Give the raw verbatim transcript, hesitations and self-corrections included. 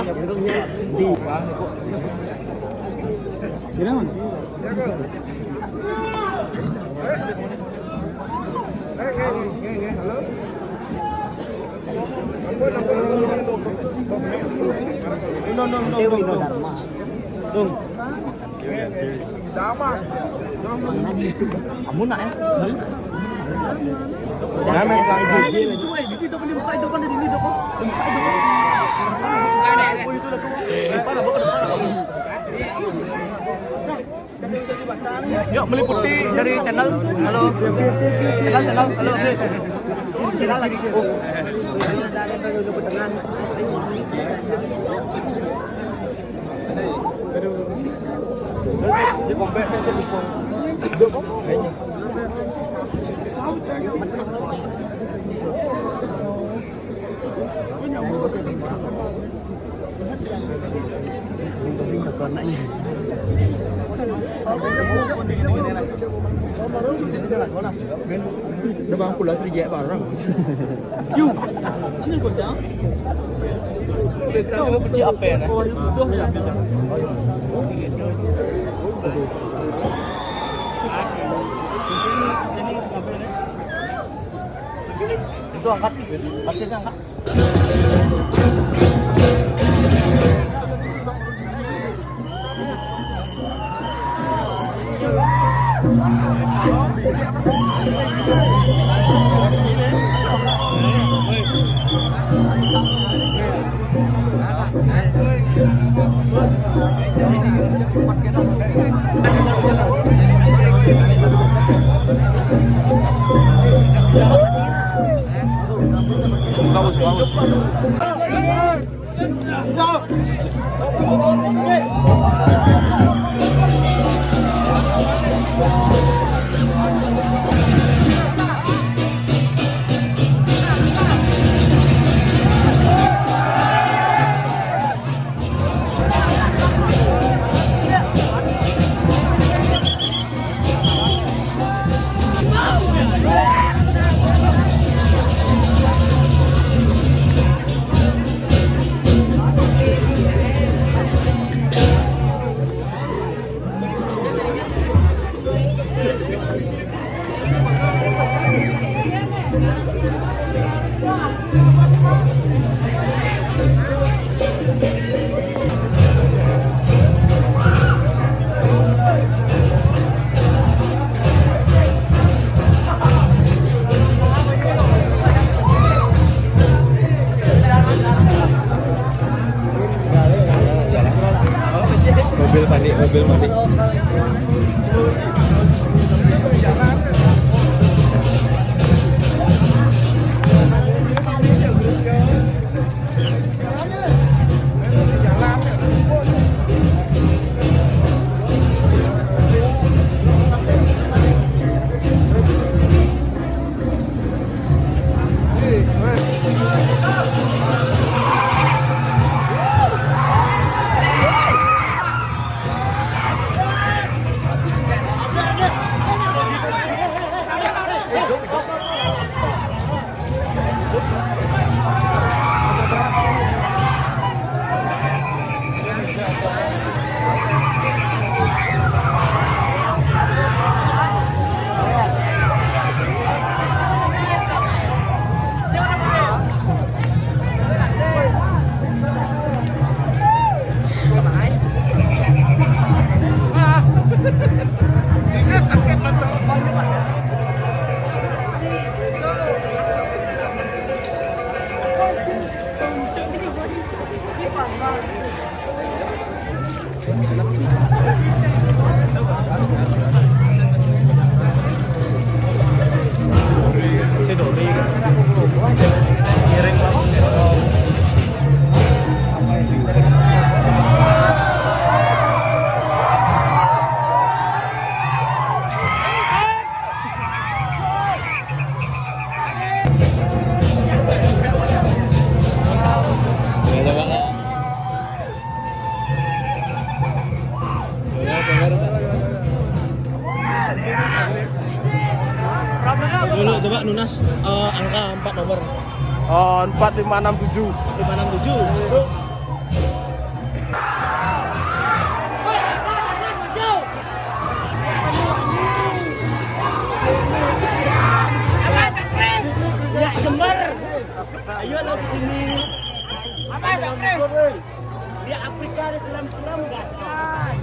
Di. Gimana? No, no, no, no, no. Dong. Kamu nak, eh? Jangan main selangkah. Itu, itu, itu, buka itu, buka itu, buka itu. Oh, itu dah, tuh. Depan, apa, depan, apa? Yuk, meliputi dari channel. Halo. Channel, channel. Halo. Channel lagi. Oh. Udah bang, pulas reject barang. Yuk, sini kocak. Kita mau kecil apa ya, nah? Itu angkat, angkat, angkat. Bagus, bagus. Mobil panik, mobil panik. Dulu coba Nunas, eh, angka empat nomor. Oh, empat lima enam tujuh. Empat lima enam tujuh. Masuk. Ya, Jember. Ayo lo ke sini. Apa, Bang Pres? Di Afrika ada selam-selam, gas, kan?